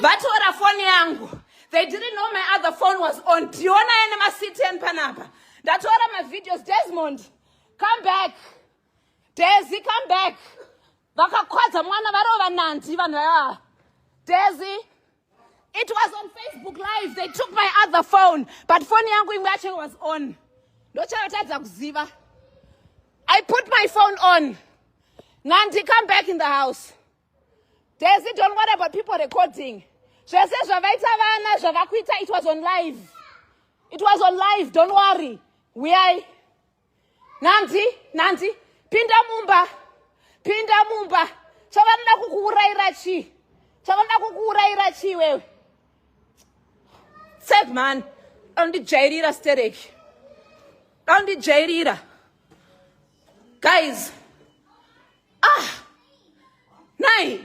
Vatora foni yangu. They didn't know my other phone was on. Diona ene ma-C10 panapa. Ndatora mavideos. Desmond, come back. Desi, come back. Vakakwadza mwana varova Nandi vanhu vaya. Desi, it was on Facebook Live. They took my other phone, but phone yangu imwe yacho was on. Ndochavatadza kuziva. I put my phone on. Nandi, come back in the house. Desi, don't worry about people recording. Zvese zvavaita vana zvavakuita, it was on live. It was on live, don't worry. Uyai. Nandi, Nandi, pinda mumba. Pinda mumba. Chavanoda kukuurayira chii? Chavanoda kukuurayira chii wewe? Save man. Anondijairira stereki. Anondijairira. Guys. Ah. Nai.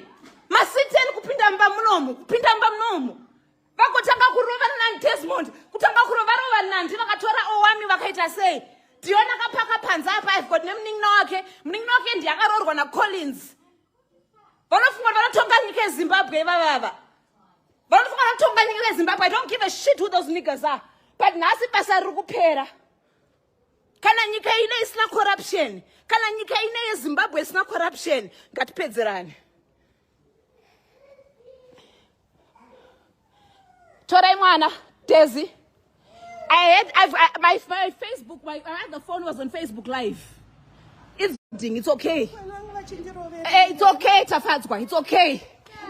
Masiteni kupinda mumba munomu, kupinda mumba munomu. Vakotanga kurova naDesmond, kutanga kurova rova Nandi, vakatora Owami vakaita sei? Dion akapaka panze apa, I've got nemunin'ina wake. Munin'ina wake ndiye akaroorwa naCollins. Vanofunga kuti vanotonga nyika yeZimbabwe ivavava. Vanofunga vanotonga nyika yeZimbabwe. I don't give a shit who those niggas are. But nhasi basa riri kupera. Kana nyika ine isina corruption, kana nyika ine yeZimbabwe isina corruption, ngatipedzerane. Torai mwana, Desi. I had I've, I, my, my Facebook, my other phone was on Facebook Live. It's it's okay. Hey, it's okay, Tafadzwa. It's okay.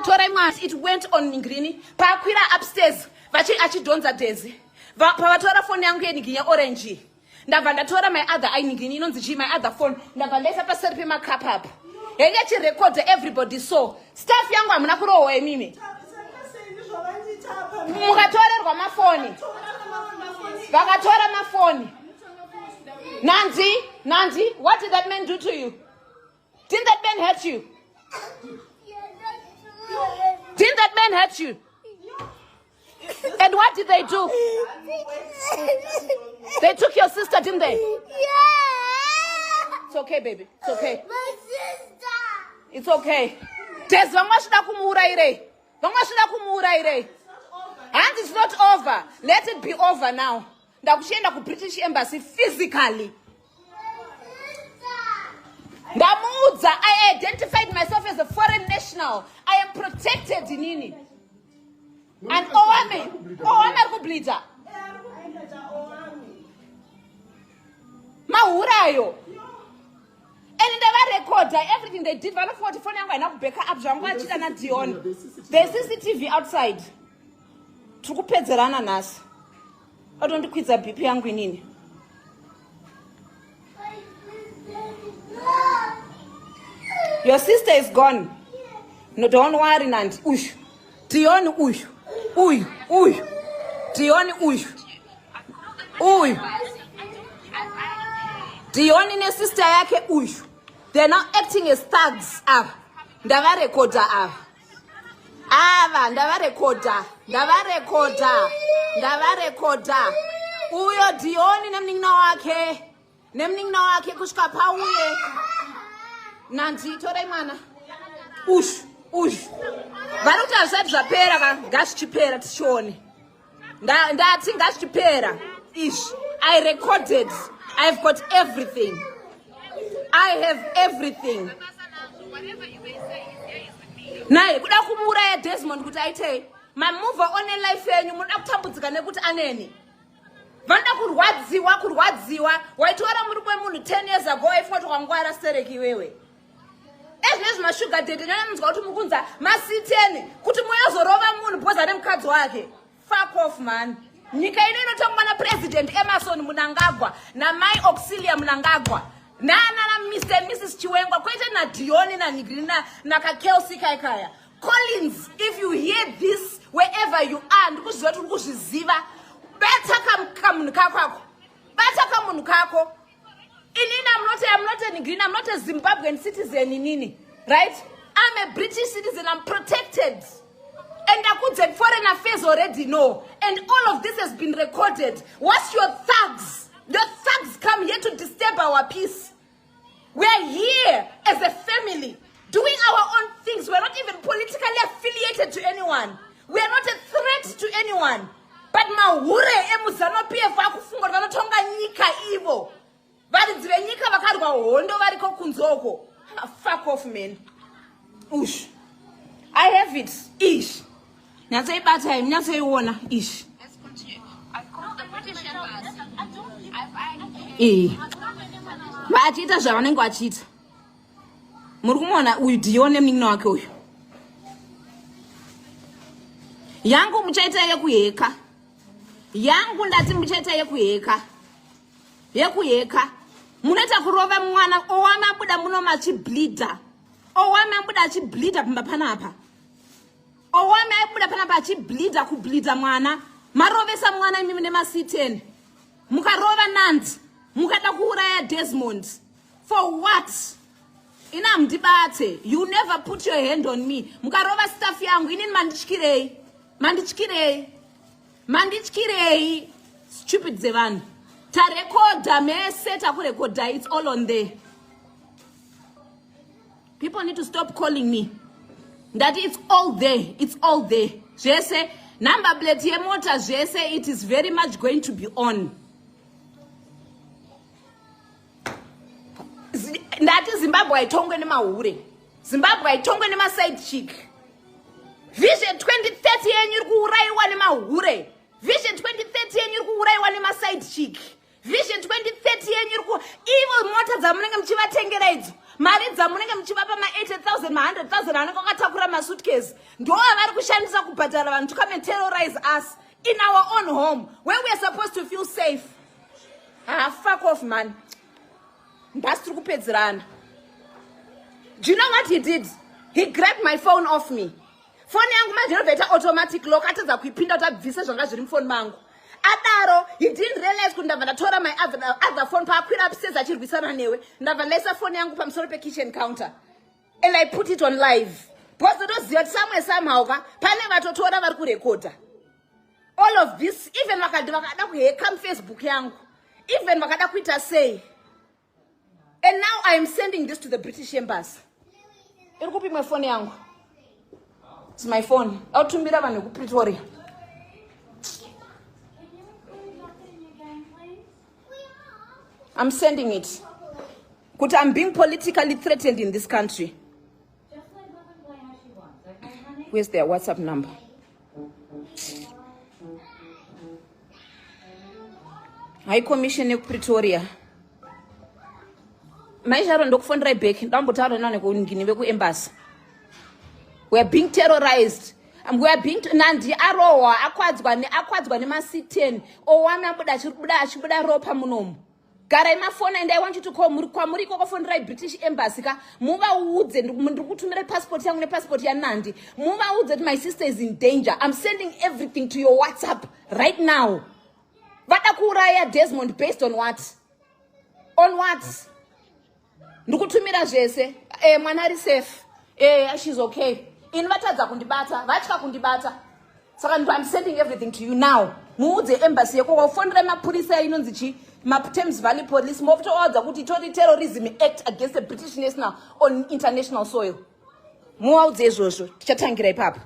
Torai mwana. It went on Ngrini. Pakwira upstairs. Vachi achidhonza Desi. Pavatora phone yangu yenigini orange. Ndabva ndatora my other inigini inonzi chii my other phone. Ndabva ndaisa paseri pemakap apa. Henge chirekodha everybody saw. Staff yangu hamuna kurohwa imimi. Mukatorerwa mafoni. Vakatora mafoni. Nandi, Nandi, what did that man do to you? Didn't that man hurt you? Didn't that man hurt you? And what did they do? They took your sister, didn't they? Yeah. It's okay, baby. It's okay. My sister. It's okay. Des, vamwe vachida kumuurayirei. Vamwe vachida kumuurayirei. Hanzi it's not over. Let it be over now. Ndakuchienda kuBritish Embassy physically. Ndamuudza, I identified myself as a foreign national. I am protected inini. And Owami, Owami ari kubleeda. Mahurayo. And ndavarekodha everything they did. Vanofunga kuti foni yangu haina kubacka up zvangu vachida naDion. The CCTV outside. Tiri kupedzerana nhasi. Atondikwidza BP yangu inini. Your sister is gone. No, don't worry, Nandi. Uyu. Dion uyu. Uyu. Uyu. Dion uyu. Uyu. Dion nesister yake uyu. They're now acting as thugs ava. Ndavarekodha ava. Ava ndavarekodha. Ndavarekodha. Ndavarekodha. Uyo Dion nemunin'ina wake. Nemunin'ina wake kusvika pauye. Nandi torai mwana. Ushu. Ushu. Vari kuti hazvisati zvapera ka ngazvichipera tichione. Ndati ngazvichipera izvi. I recorded. I've got everything. I have everything. Naye kuda kumuuraya Desmond kuti aitei? Mamove on life yenyu munoda kutambudzika nekuti aneni. Vanoda kurwadziwa kurwadziwa. Waitora murume wemunhu 10 years ago waifunga kuti wangwara stereki iwewe. Ezvinezvi mashuga daddy nana munzwa kuti mukunza ma-C10 kuti muyozorova munhu because ane mukadzi wake. Fuck off man. Nyika ino inotongwa naPresident Emerson Mnangagwa namai Auxilia Mnangagwa nana na Mr and Mrs Chiwengwa kwete naDioni naNigiri nakaKelsi kaikaya. Collins, if you hear this wherever you are, ndikuziva kuti uri kuzviziva. Bata kamunhu kako ako. Bata kamunhu kako. Inini I'm not a Nigerian, I'm not a Zimbabwean citizen inini. Right? I'm a British citizen, I'm protected. And Akudze Foreign Affairs already know. And all of this has been recorded. What's your thugs? The thugs come here to disturb our peace. We are here as a family, doing our own things. We're not even politically affiliated to anyone. We threat to anyone, but mahure emuZanu PF akufunga kuti vanotonga nyika ivo. Varidzi venyika vakarwa hondo variko kunzoko. Ah, fuck off, man. Ush, I have it. Ish, nyatsoibata, nyatsoiona. Ish. Let's continue. I've called the British Embassy. I've Ee, vachiita zvavanenge vachiita. Muri kumuona uyu Dione, munin'ina wake uyu. Yangu muchaita yekuheka yangu, ndati muchaita yekuheka, yekuheka. Munoita kurova mwana owama abuda muno machibleedha, owama abuda achibleedha pamba panapa, owama aibuda panapa achibleedha, kubleedha mwana. Marovesa mwana imimi nemaciten, mukarova Nandi, mukada kuuraya Desmond. For what? Ina hamundibate. You never put your hand on me. Mukarova staff yangu inini, mandityirei? Mandityirei? Mandityirei? Stupid dzevanhu. Tarekodha mese, takurekodha. It's all on there. People need to stop calling me. Ndati it's all there, it's all there zvese, number plate yemota, zvese. It is very much going to be on. Ndati Zimbabwe haitongwe nemahure, Zimbabwe haitongwe nemaside chick. Vision 2030 yenyu iri kuurayiwa nemahure. Vision 2030 yenyu iri kuurayiwa nemaside chick. Vision 2030 yenyu iri ku ivo mota dzamunenge muchivatengera idzo, mari dzamunenge muchivapa, ma80 000, ma100 000, anenge akatakura masuitcase, ndo avari kushandisa kubhadhara vanhu to come and terrorize us in our own home where we are supposed to feel safe. Ah, fuck off, man. Nhasi tiri kupedzerana. Do you know what he did? He grabbed my phone off me. Foni yangu manje inobva ita automatic lock. Atadza kuipinda kuti abvise zvanga zviri mufoni mangu. Adaro, he didn't realize kuti ndabva ndatora my other phone. Paakwira upstairs achirwisana newe, ndabva ndaisa foni yangu pamusoro pekitchen counter and I put it on live, because ndotoziva kuti somewhere, somehow ka, pane vatotora vari kurekodha all of this. Even vakadi vakada kuheka muFacebook yangu, even vakada kuita sei. And now I am sending this to the British Embassy. Iri kupi imwe foni yangu? It's my phone. Autumira vanhu vekuPretoria. I'm sending it kuti I'm being politically threatened in this country. Where's their WhatsApp number? High Commission yekuPretoria. Maisharo, ndokufonirai back. Ndambotaura nao nekungini vekuembassy. We are being terrorized. We are being, Nandi arohwa, akwadzwa, akwadzwa nemaciten. Owami abuda, achibuda, achibuda ropa munomu. Garai mafoni and I want you to call. Muri kwamuri ikoko, fonirai British Embassy ka, muvaudze ndiri kutumira passport yangu nepassport yaNandi. Muvaudze kuti my sister is in danger. I'm sending everything to your WhatsApp right now. Vada kuuraya Desmond based on what? On what? Ndikutumira zvese. Mwana ari safe. She's okay. Ini vatadza kundibata, vatya kundibata, saka I'm sending everything to you now. Muudze embassy yekoko, fonera mapurisa inonzi chi, maThames Valley Police, motovaudza kuti tori terrorism act against the British national on international soil. Muvaudze izvozvo, tichatangira ipapo.